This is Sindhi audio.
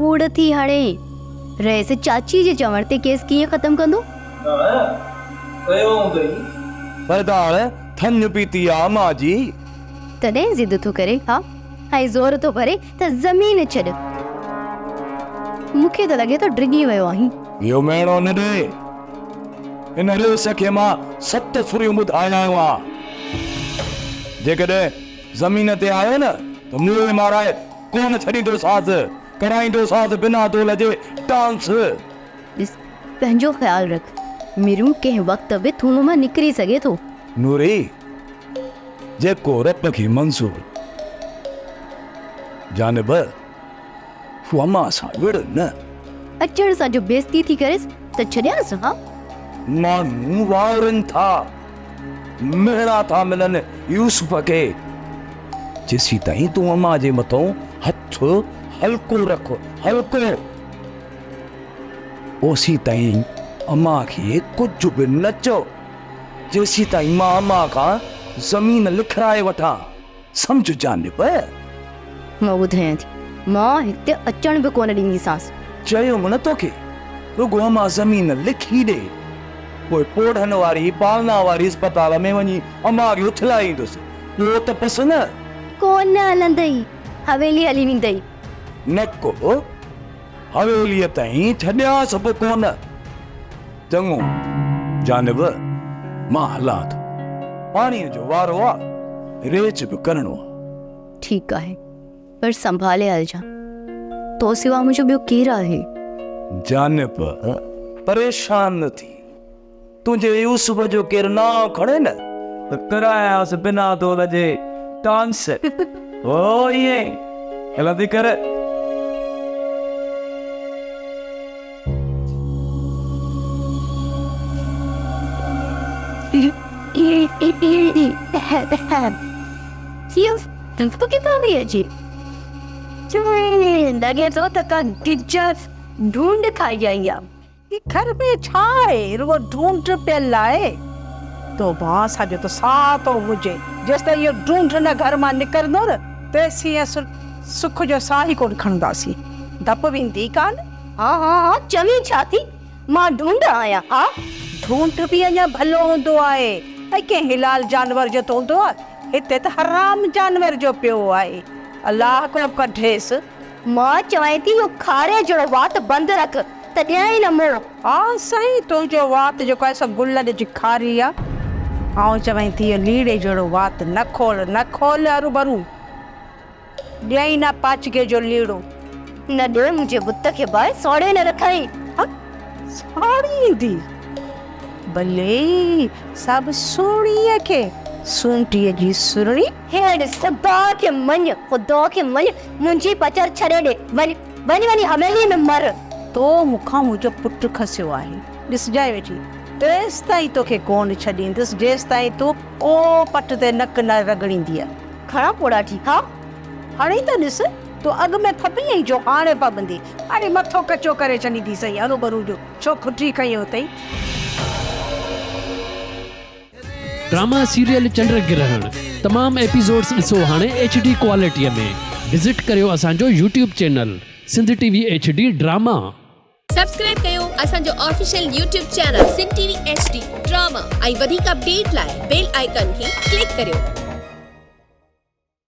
ڪوڙ ٿي هڻي. رئيس چاچي جي چوڻ تي ڪيس ڪيئن ختم ڪندو؟ نه، ڪيو هوندئي. سردار، ٿڃ پيتي آ امان جي. تڏهن ضد ٿو ڪري ها ۽ زور ٿو ڀري ته زمين ڇڏ. مون کي ته لڳي ٿو ڊڄي ويو آهين. اهو مهڻو نه ڏي. ان رئيس کي مان ست سريون ٻڌائي آيو آهيان. جيڪڏهن زمين تي آيو نه ته منهن مارائي ڪونه ڇڏيندوسانس. ڪرائيندوسانس بنا دول جي ڊانس. ڏس پنهنجو خيال رک. مريون ڪنهن وقت به ٿوم مان نڪري سگهي ٿو. نوري، جيڪو رب کي منظور. جانب، تون امان سان وڙهه نه. اچڻ سان جو بيعزتي ٿي ڪريس ته ڇڏيانس ها. ماڻهو وارين ٿا، مهڻا ٿا ملن يوسف کي. جيسيتائين تون امان جي مٿئون هٿ هلڪو رک، هلڪو. اوسيتائين امان کي ڪجهه به نه چئو. جيسيتائين مان امان کان زمين لکرائي وٺان. سمجهه جانب. مان ٻڌايان ٿي، مان هتي اچڻ به ڪونه ڏينديسانس. چيم نه توکي، رڳو امان زمين لکي ڏي، پوء پوڙهن واري پالنا واري اسپتال ۾ وڃي امان کي اٿلائي ايندس، پوء ته پس نه. ڪونه هلندئي، حويلي هلي ويندئي. نه ڪو حويليء تائين ڇڏيانس به ڪونه. چڱو جانب، مان هلان ٿو. پاڻيء جو وارو آ، ريچ به ڪرڻو آ. ٺيڪ آهي، پر سنڀالي هلجان. تو سوا منهنجو ٻيو ڪير آهي؟ جانب، پريشان نه ٿي. تنهنجي يوسف جو ڪير نانء کڻي نه ته ڪرايانس بنا دول جي ڊانس. هو ائين هلندي ڪر. اهو ڪٿان ٿي اچي؟ لڳي ٿو ته ڪا گجر ڍونڍ کائي آئي آ. هي گهر ۾ ڇا آهي؟ رڳو ڍونڍ پيل آهي. توبه اسان جو ته ساهه ٿو منجهي. جيستائين اهو ڍونڍ نه گهر مان نڪرندو نه تيسين اسين سک جو ساهه ئي ڪونه کڻنداسين. ڌپ ويندي ڪانه. ها ها ها چوين ڇا ٿي؟ مان ڍونڍ آهيان ها. ڍونڍ به اڃا ڀلو هوندو آهي ۽ ڪنهن حلال جانور جو ته هوندو آهي. هتي ته حرام جانور جو پيو آهي. الله ڪو ڪڍيس. مان چوانء ٿي اهو کاري جهڙو وات بند رک ته ڏيان ئي نه منهن. ها سائين تنهنجو وات جيڪو آهي سو گلن جي کاري آ. آئون چوانء ٿي اهو ليڙي جهڙو وات نه کول نه کول هروڀرو ڏيان ئي نه پاچگي جو ليڙو. نه ڏي منهنجي بت کي باهه ساڙي نه رکائين. ها ساڙيندي ڀلي سا به سهڻيء کي سونٽيء جي سرڻي. هيء ڏس، خدا کي مڃ، خدا کي مڃ، منهنجي پچر ڇڏي ڏي، وڃ، وڃ وڃي حويليء ۾ مر. تو مون کان منهنجو پٽ کسيو آهي، ڏسجانء ويٺي، تيستائين توکي ڪونه ڇڏيندس، جيستائين تون او پٽ تي نڪ نه رڳڙيندينء. کڻان پوڙاٺي، ها؟ هڻي ته ڏس، تون اڳ ۾ ڦٻي آهين جو هاڻي ڦٻندين. اڙي مٿو ڪچو ڪري ڇڏينديسئين هروڀرو جو ڇو کٽي کنيو اٿئي. ڊراما سيريل چنڊ گرهڻ تمام ايپيسوڊس ڏسو هاڻي ايڇ ڊي ڪوالٽي ۾ وزٽ ڪريو اسان جو YouTube channel Sindh T V H D drama. Subscribe ڪيو اسان جو official YouTube channel Sindh T V H D drama ۽ وڌيڪ اپڊيٽ لاء بيل آئيڪان کي ڪلڪ ڪريو.